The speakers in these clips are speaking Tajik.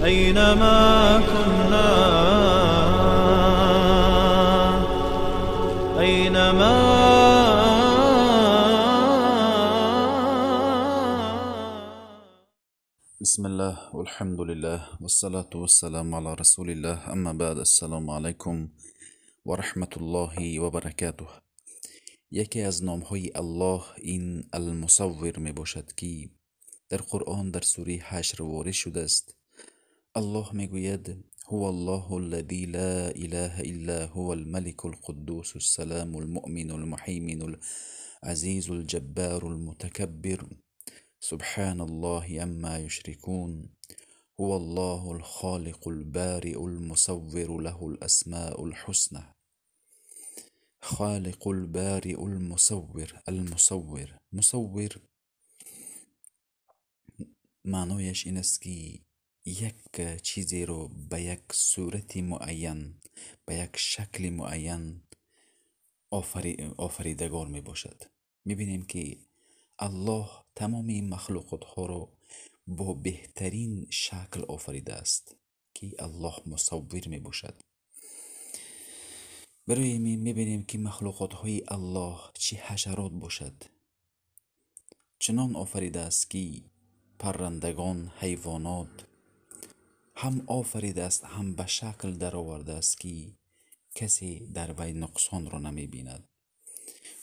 أينما كنا، أينما. بسم الله والحمد لله والصلاة والسلام على رسول الله، أما بعد، السلام علیکم و رحمت الله و برکاته. یکی از نامهای الله این المصور می باشد که در قرآن در سوره حشر وارد شده است. الله می گوید: هو الله الذي لا اله الا هو الملك القدوس السلام المؤمن المهيمن العزيز الجبار المتكبر سبحان الله عما يشركون هو الله الخالق البارئ المصور له الأسماء الحسنى. خالق البارئ المصور، المصور، مصور معنایش این است که یک چیزی رو به یک صورت معین، به یک شکل معین آفریدگار می باشد. می بینیم که الله تمام مخلوقات ها رو با بهترین شکل آفریده است که الله مصور می باشد. برای می بینیم که مخلوقات های الله چه حشرات باشد، چنان آفریده است که پرندگان، حیوانات هم آفریده است، هم به شکل در آورده است که کسی در وی نقصان را نمی بیند.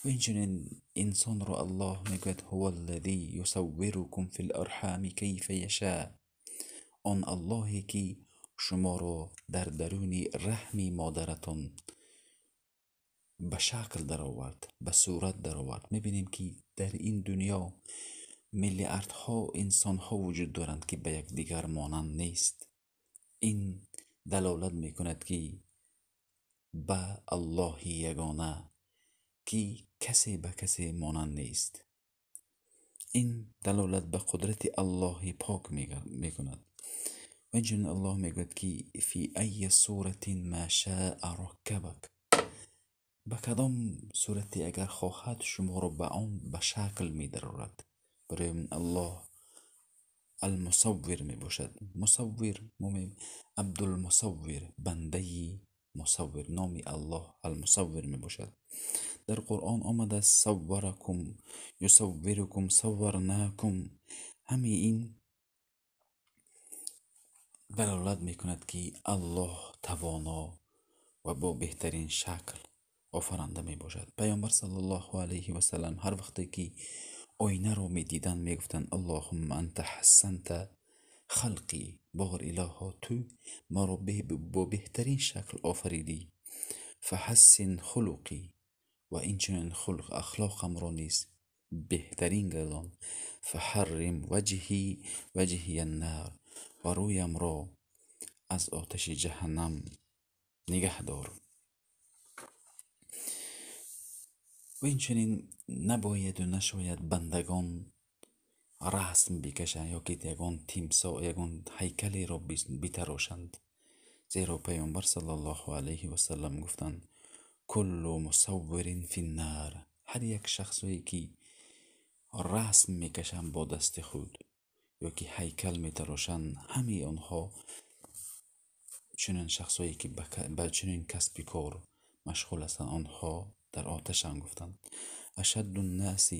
و اینچنین انسان را الله میگوید: هو الذی یصورکم فی الارحام کیف یشاء. آن اللهی که شما را در درون رحم مادرتان به شکل در آورد، به صورت در آورد. میبینیم که در این دنیا میلیاردها انسان ها وجود دارند که به یکدیگر مانند نیست. این دلالت میکند که به الله یگانه که کسی به کسی مانند نیست. این دلالت به قدرت الله پاک میکند. و اینچنین الله میگوید که فی ای صورت ما شاء رکبک، به کدام صورتی اگر خواهد شما را به آن به شکل میدرآورد. برای من الله المصور می باشد. مصور، عبدالمصور، بنده مصور، نام الله المصور می باشد. در قرآن آمده صورکم، یصورکم، صورناکم. همه این دلالت می کند که الله توانا و با بهترین شکل آفرنده می باشد. پیامبر صلی الله علیه و سلم هر وقتی که آینه را می دیدند می گفتند: اللهم انت حسنت خلقی، بار الها تو مرا با بهترین شکل آفریدی، فحسن خلقی، و اینچنین خلق اخلاقم را نیز بهترین گردان، فحرم وجهی وجهی النار، و رویم را از آتش جهنم نگه دار. و اینچنین نباید و نشاید بندگان رسم بکشند یا که یگان تیمسا، یگان هیکلی را بتراشند، زیرا پیامبر صلی الله علیه و سلم گفتند: کل مصور فی النار. هر یک شخصی که رسم میکشند با دست خود یا که هیکل میتراشند، همه آنها چنین شخصایی که به چنین کسب کار مشغول هستند، آنها در آتشند. گفتند: اشد الناس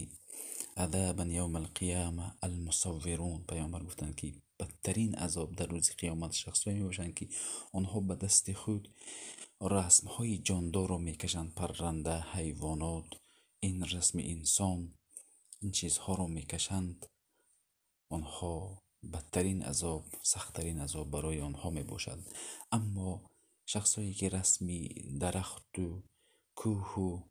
عذابا یوم القیامه المصورون. پیامبر گفتند که بدترین عذاب در روز قیامت شخصایی میباشند که آنها به دست خود رسم های جاندار را میکشند، پرنده، حیوانات، این رسم انسان، این چیزها را میکشند. آنها بدترین عذاب، سختترین عذاب برای آنها میباشد. اما شخصایی که رسمی درخت و کوه و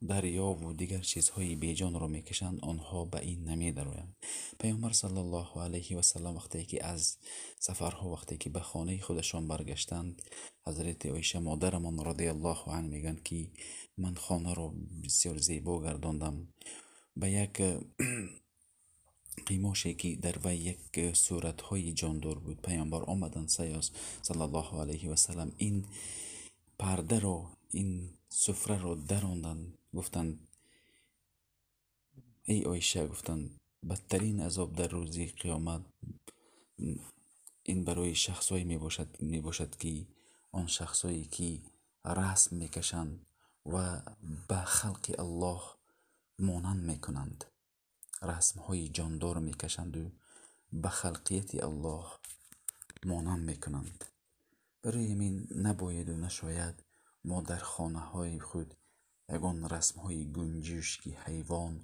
دریا و دیگر چیزهای بیجان را میکشند، آنها به این نمیدرویند. پیامبر صلی الله علیه و سلم وقتی که از سفرها، وقتی که به خانه خودشان برگشتند، حضرت عایشه مادرمان رضی الله عنها میگن که من خانه را بسیار زیبا گرداندم به یک قماشی که در وی یک صورتهای جاندار بود. پیامبر آمدند صلی الله علیه و سلم، این پرده را، این سفره را دراندند، گفتند: ای عایشه، گفتند بدترین عذاب در روز قیامت Ин барои шахсҳое мебошад, ки он шахсҳое ки расм мекашанд ва ба халқи Аллоҳ монанд мекунанд, расмҳои ҷондор мекашанд ва ба халқияти Аллоҳ монанд мекунанд. Барои ҳамин набояду нашояд мо дар хонаҳои худ ягон расмҳои гунҷишки ҳайвон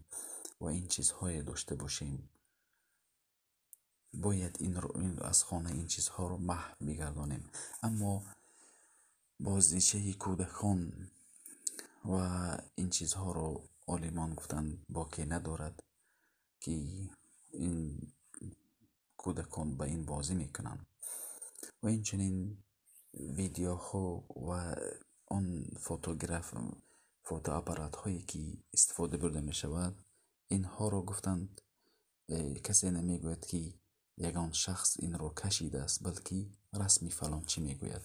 ва ин чизҳое дошта бошем. Бояд ин аз хона ин чизҳоро маҳв бигардонем. Аммо бозичаи кӯдакон ва ин чизҳоро олимон гуфтанд боке надорад, ки ин кӯдакон ба ин бозӣ мекунанд. Ва инчунин видеоҳо ва он фотоаппаратҳое ки истифода бурда мешавад, инҳоро гуфтанд касе намегӯяд, ки ягон шахс инро кашидааст, балки расми фалончӣ мегӯяд.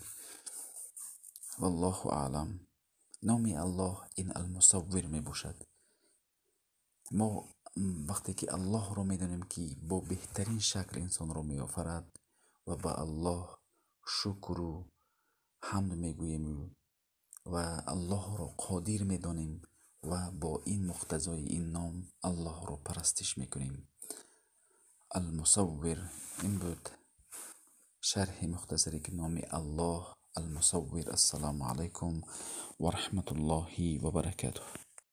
Валлоҳу аълам. Номи Аллоҳ ин Алмусаввир мебошад. Мо вақте ки Аллоҳро медонем, ки бо беҳтарин шакл инсонро меофарад ва ба Аллоҳ шукру ҳамд мегӯем ва Аллоҳро қодир медонем ва бо ин муқтазои ин ном Аллоҳро парастиш мекунем. Алмусаввир ин буд шарҳи мухтасаре ки номи Аллоҳ Алмусаввир. Ассалому алайкум ва раҳматуллоҳи ва баракатуҳ.